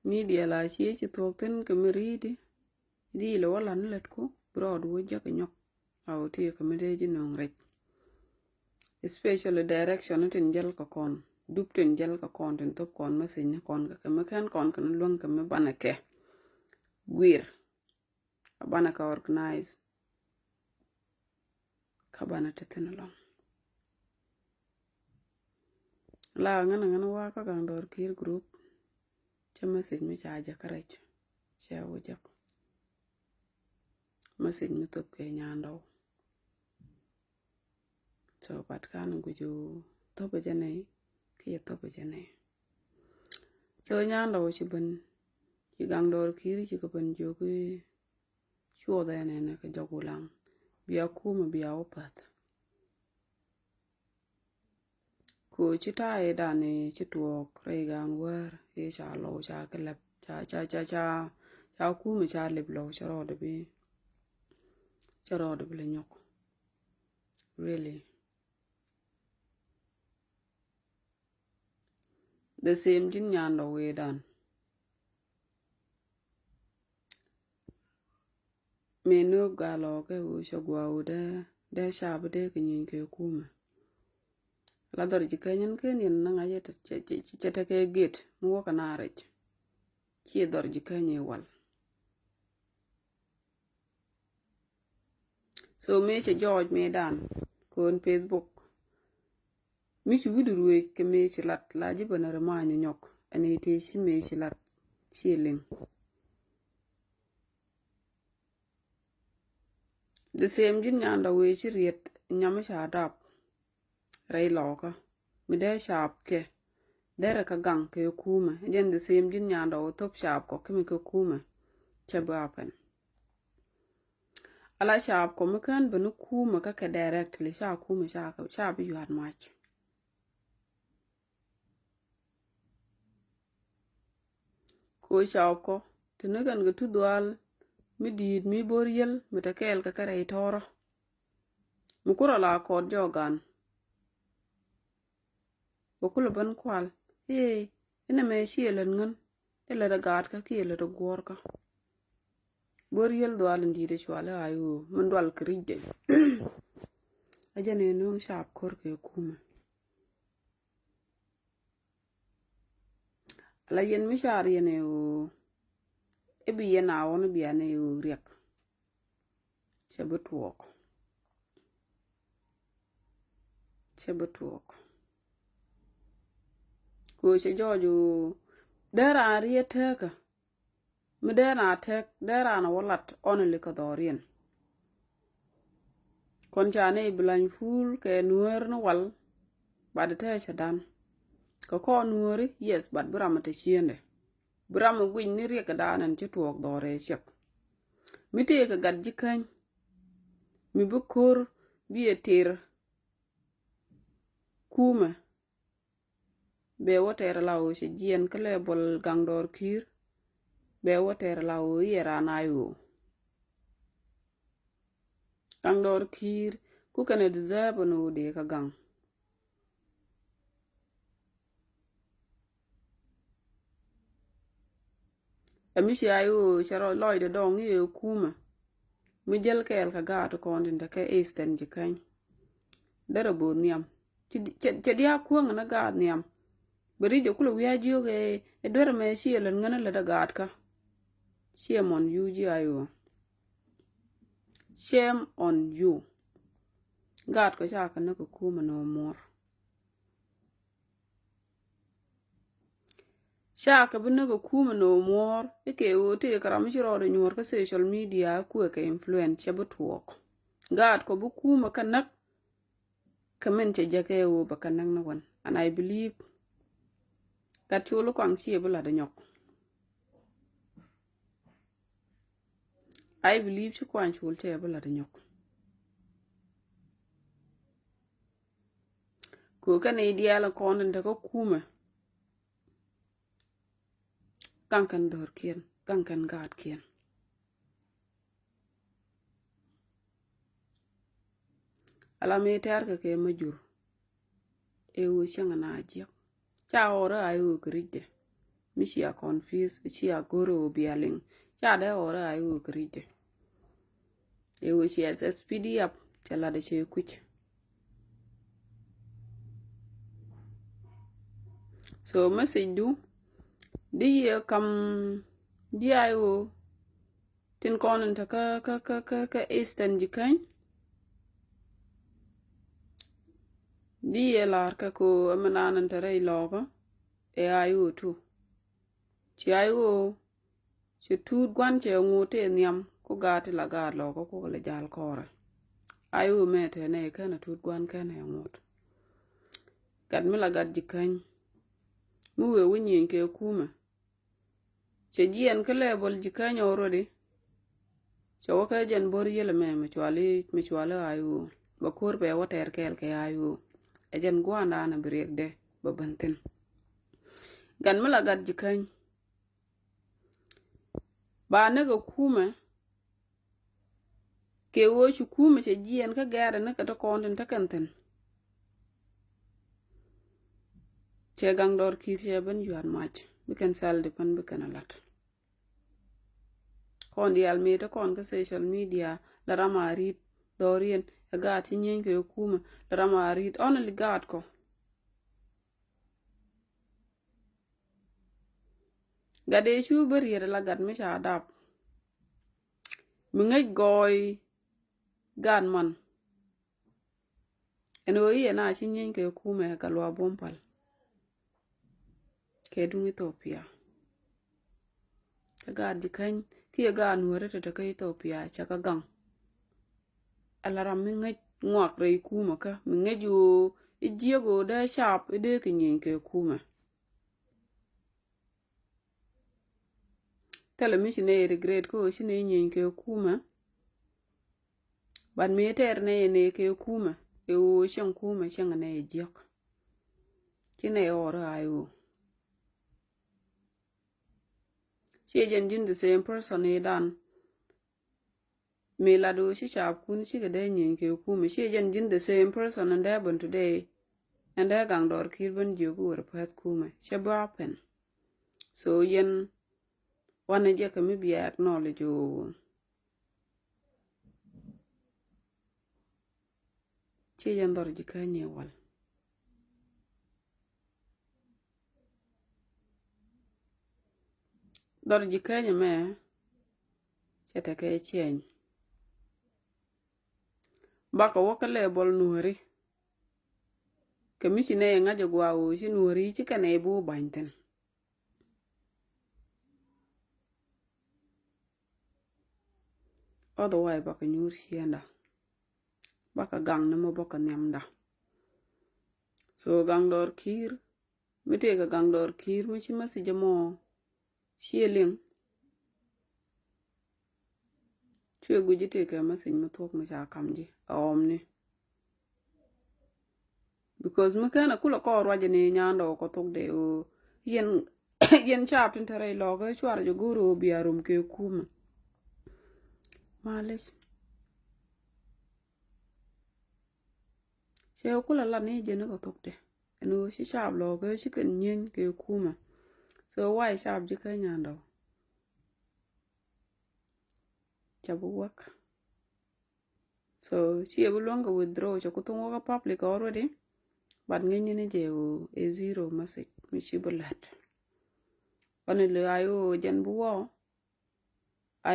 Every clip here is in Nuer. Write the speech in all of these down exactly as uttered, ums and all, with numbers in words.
Media la cie ci thuɔk thin kɛ mi ri̱i̱di. Di lɛ wä lan lät ku bi rɔɔd wä jek kɛ nyɔk. A wä ti kɛ mi dee ji̱ no̱o̱ŋ rɛc. Especially direction tin jäl kɛ kɔn, dup tin jäl kɛ kɔn, tin thop kɔn, message ni kɔn kɛ kɛ mi kɛn kɔn kɛ ni luäŋ kɛ mi banɛ kɛ guir. A banɛ kɛ organize. Kä banɛ te thin alɔŋ. La ŋän ŋän wa kä Gaŋ Dɔr Kiir group. Cɛ message mi ca jɛ kä rɛc. Cɛ wä jɛ. Message mi thop kɛ nyandɔw. So but kan guic thop jɛ nɛ, kiɛ thop jɛ nɛ. So nyandɔw ci ben, ci Gaŋ Dɔr Kiir ci kɛ ben jiök i̱ cuɔth ɛn ɛn kɛ jɔk wulaŋ. Bia kumɛ bia wä path. Ko ci ta̱a̱ i̱ dan i̱ ci tuɔɔk rɛy gaan wäär i̱ ca lɔw ca kɛ lɛp ca ca ca ca ca kumɛ ca lip lɔw ca rɔɔdɛ bi ca rɔɔdɛ bi lɛ nyɔk. Really. The same ji̱n nyandɔ wee dan. Mi nööp gal ɔ kɛ ɣöö cɛ gua̱a̱ wut dee dee caap dee kɛ nyieeny kɛ kumɛ. La dhɔr ji̱ keny in ken yɛn ni ŋa̱c cɛ tekɛ gët mi wä kɛ na rɛc. Ciɛ dhɔr ji̱ keny i̱ wal. So mëë cɛ jɔɔc mëë dan kɔn Facebook. Mi ci wi̱du ruëëc kɛ mëë ci lat la ji̱ bänä rɛ ma̱a̱ny nyɔk ɛn i̱ tëë ci mëë ci lat. Ciɛ liŋ. The same ji̱n nyandɔ wëë ci riet nyam ca dap. Rɛy lɔkä mi dee caap kɛ derɛ kä gaŋ kɛ kumɛ. Jɛn the same ji̱n nyandɔ wä thop caap kɔ kimi kɛ kumɛ. Cɛ bi happen. Ala caap kɔ mi kään bä ni kumɛ kä kɛ directly ca kumɛ ca bi yua̱t mac. Ko caap kɔ ti ni kɛn kɛ tu dhual mi di̱i̱t mi bo̱r yel mi te kɛɛl kɛ kɛ rɛy tɔrɔ. Mi kurɔ la kɔɔt jɔk gan. Bä kulɛ ben kual i̱ inɛ mɛ ciɛ lät ŋän i̱ lät ɛ gaatkä kiɛ lät ɛ guɔ̱ɔ̱rkä. Bo̱r yel dhual in di̱i̱t ɛ cual i̱ ay ɣöö min dual kɛ ri̱cdɛ. A jɛn ɛ no̱o̱ŋ caap ko̱r kɛ kumɛ. La yɛn mi car yɛn ɛ ɣöö i̱ bi yɛn a ɣɔn i̱ bia nɛ ɣöö riɛk. Cɛ bi tuɔɔk. Cɛ bi tuɔɔk. Kɛ ɣöö cɛ jɔɔc ɣöö dee raan riet teekä. Mi dee na tek dee raan a wä lat ɔn li kä dhɔriɛn. Kɔn ca ni bi lany fuul kɛ nueer ni wal. Bat te cɛ dan kɛ kɔn nueeri, yes, bat bi ram a te ciendɛ. Bi ram a guic ni riɛk dan ɛn ci tuɔɔk dhɔrɛ ciɛk. Mi tëë kɛ gat ji̱ käny mi bi ko̱r bi ɛ ter. Kumɛ bɛ wä tɛɛr la ɣöö cɛ jiɛn kä lɛ bol Gaŋ Dɔr Kiir. Bɛ wä tɛɛr la ɣöö iɛ raan ay ɣöö Gaŋ Dɔr Kiir ku kɛn ɛ deserve ni ɣöö dee kä gaŋ. Ɛ mi ci ay ɣöö cɛ rɔ lɔcdɛ dɔŋ iɛ kumɛ. Mi jäl kɛɛl kɛ gaat kɔn tin te kɛ Eastern ji̱ käny. Derɛ bo̱o̱th nhiam. Cɛ diaak kuäŋ ni gaat nhiam. Bɛ ri̱c jɛ kulɛ wi̱a̱ jiök ɛ duer ɛmɛ ciɛ lät ŋän lät ɛ gaatkä. Shame on you ji̱ ay ɣöö. Shame on you. Gaat kɔ ca kɛ näk kɛ kumɛ ni ɣöö muɔ̱ɔ̱r. Ca kɛ bi näk ɛ kumɛ ni ɣöö muɔ̱ɔ̱r i̱ kɛ ɣöö tëë kɛ ram mi ci rɔɔdɛ nyuɔ̱ɔ̱r kä social media kuɛ kɛ influence cɛ bi tuɔɔk. Gaat kɔ bi kumɛ kɛ näk. Kɛ min cɛ jɛ kɛ ɣöö bɛ kɛ näk ni wän and I believe. Gat col kuaŋ ciɛ bi lat ɛ nyɔk. I believe ci kuaŋ col cɛ bi lat ɛ nyɔk. Kɛ kɛn i̱ diaal kɔn tin te kä kumɛ. Gaŋ kɛn dhɔrkiɛn, gaŋ kɛn gaatkiɛn. Ala mi tɛ̈r kɛ kɛ mä jur. Ɛ ɣöö cäŋ na jiäk ca ɣɔr ɛ a ɣöö kɛ ri̱cdɛ. mi cia confuse, cia go̱r ɣöö bia liŋ. Ca dee ɣɔr ɣa̱c ɣöö kɛ ri̱cdɛ. Ɛ ɣöö ci S S P D F cɛ lat ɛ cɛ kui̱c. So message du di yɛ kam di I O tin kɔn in te kä kä kä kä kä Eastern Jikäny. Di yɛ lar kä ko ɛmɛ nan in te rɛy lɔkä ɛ I O tu. Ci I O ci tuut guan cɛ ŋut tɛ nhiam ku gaat ti la gaat lɔkä ku lɛ jal kɔrɛ. I O mɛ te nɛ kɛn a tuut guan kɛn ɛ ŋut. Gat mi la gat Jikäny mi wee wä nyieny kɛ kumɛ. Cɛ jiɛn kä level Jikäny already. Cɛ wä kɛ jɛn bo̱r yel mɛ mɛ cuali mɛ cuali I O. Bɛ ko̱r bɛ wä tɛɛr kɛɛl kɛ I O. Ɛ jɛn gua̱a̱ndan bi riɛkdɛ bɛ bän thi̱n. Gat mi la gat Jikäny ba näk ɛ kumɛ. Kɛ ɣöö ci kumɛ cɛ jiɛn kä gɛɛrɛ ni kɛ ti kɔn tin te kɛn thi̱n. Cɛ gaŋ dɔr ki̱i̱t cɛ ben yua̱t mac bi kɛn self defense bi kɛn a lat. Kɔn diaal mëë te kɔn kä social media la ram a ri̱t dhɔriɛn ɛ gaat ci nyieny kɛ kumɛ la ram a ri̱t only gaat kɔ. Gat dee cu bä riet ala gat mi ca dap. Mi ŋäc gɔɔy gat man. Ɛn ɣöö iɛ na ci nyieeny kɛ kumɛ kɛ luaak buɔ̱m pal. Kɛ duŋ Ethiopia. Kɛ gaat Jikäny kiɛ gaat Nuäri te te kä Ethiopia cɛ kɛ gaŋ. Ala ram mi ŋäc ŋuak rɛy kumɛ kä mi ŋäc ɣöö i̱ jiäk ɣöö dee cap i̱ dee kɛ nyieeny kɛ kumɛ. Thilɛ mi ci nɛ regret kä ɣöö ci nɛ nyieeny kɛ kumɛ. But mi tɛɛr nɛ yɛ nɛ kɛ kumɛ ɛ ɣöö cieŋ kumɛ cieŋ nɛ yɛ jiäk. Ci nɛ ɣɔr ɣa̱a̱c ɣöö ciɛ jɛn ji̱n the same person i̱ dan. Mi lat ɣöö ci caapkun cikɛ dee nyieeny kɛ kumɛ ciɛ jɛn ji̱n the same person ɛn dee ben today. Ɛn dee gaŋ dɔɔr ki̱i̱r ben jiök wër päth kumɛ cɛ bä happen. So yɛn wanɛ jɛ kɛ mi bia acknowledge ɣöö ciɛ jɛn dhɔr Jikäny i̱ wal. Dhɔr Jikäny ɛmɛ cɛ tekɛ change. Bakɛ wä kä level Nuäri. Kɛ mi ci nɛ ŋa̱c ɛ gua̱a̱ ɣöö ci Nuäri ci kɛn ɛ bi wä ba̱ny thi̱n. Otherwise bakɛ nyuur ciënda. Bakɛ gaŋ ni mɔ bakɛ nhiamda. So gaŋ dɔɔr ki̱i̱r mi tëëkɛ gaŋ dɔɔr ki̱i̱r mi ci message mɔ ciɛ liŋ. Cuɛ guic i̱ tëëkɛ message mi thuɔ̱k mi ca kam ji̱ a ɔmni. Because mi kɛn a kulɛ kɔɔr ruacɛ ni nyandɛ wä kɔ thok dee ɣöö yɛn yɛn caap tin te rɛy lɔɔk ɛ cuarɛ jɛ go̱o̱r ɣöö bia rom kɛ kumɛ. Malic. Cɛ kulɛ lat ni jɛ ni kɔ thok dee ɛn ɣöö ci caap lɔɔk ɛ ci kɛn nyieeny kɛ kumɛ. So why caap ji̱ kä nyandɛ wä? Ca bi wäk. So ciɛ bi luäŋ kɛ withdraw cɛ ku thuŋ wäkä public already. But ŋi̱ny ni jɛ ɣöö ɛ zero message mi ci bi lät. Wani li I O jɛn bi wä.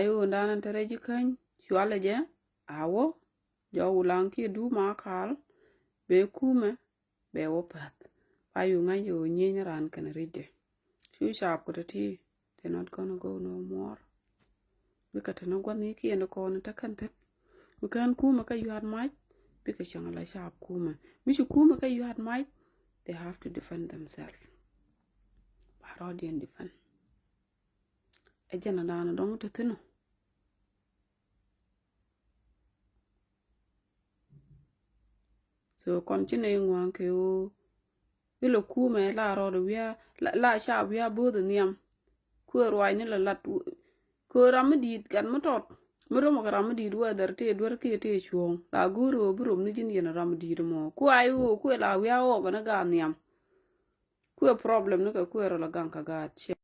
I O ndan te rɛy Jikäny cualɛ jɛ a wä. Jɔw Wulaŋ kiɛ Duma Kal bɛ kumɛ. Bɛ wä päth. Ba yu ŋa̱c yɛ wä nyieny ran kɛn ri̱cdɛ. Cu caap kɛ tɛ ti. They're not gonna go no more. Bikɛ te ni gua̱n ni kiɛn kɔn te kɛn thi̱n. Mi kɛn kumɛ kä yua̱t mac bikɛ cäŋ la caap kumɛ. Mi ci kumɛ kä yua̱t mac, they have to defend themselves. Ba rɔɔdiɛn defend. Ɛ jɛn a daanɛ dɔŋ te thi̱n ɔ. So kɔn ci nɛ ŋuan kɛ ɣöö ilɛ kumɛ la rɔɔd wiaa la, la caap wiaa bo̱o̱th nhiam. Kuɛ ruac ni la lat kɛ ɣöö ram mi di̱i̱t gat mi tɔt mi ro̱mɔ kɛ ram mi di̱i̱t whether tëë duer kiɛ tëë cuɔ̱ɔ̱ŋ la go̱o̱r ɣöö bi rom ni ji̱n yɛn ram mi di̱i̱t mɔ kuɛ a i̱ ɣöö kuɛ la wiaa ɣɔɔk ni gaat nhiam. Kuɛ problem ni kɛ kuɛ rɔ la gaŋ kɛ gaat ciɛ.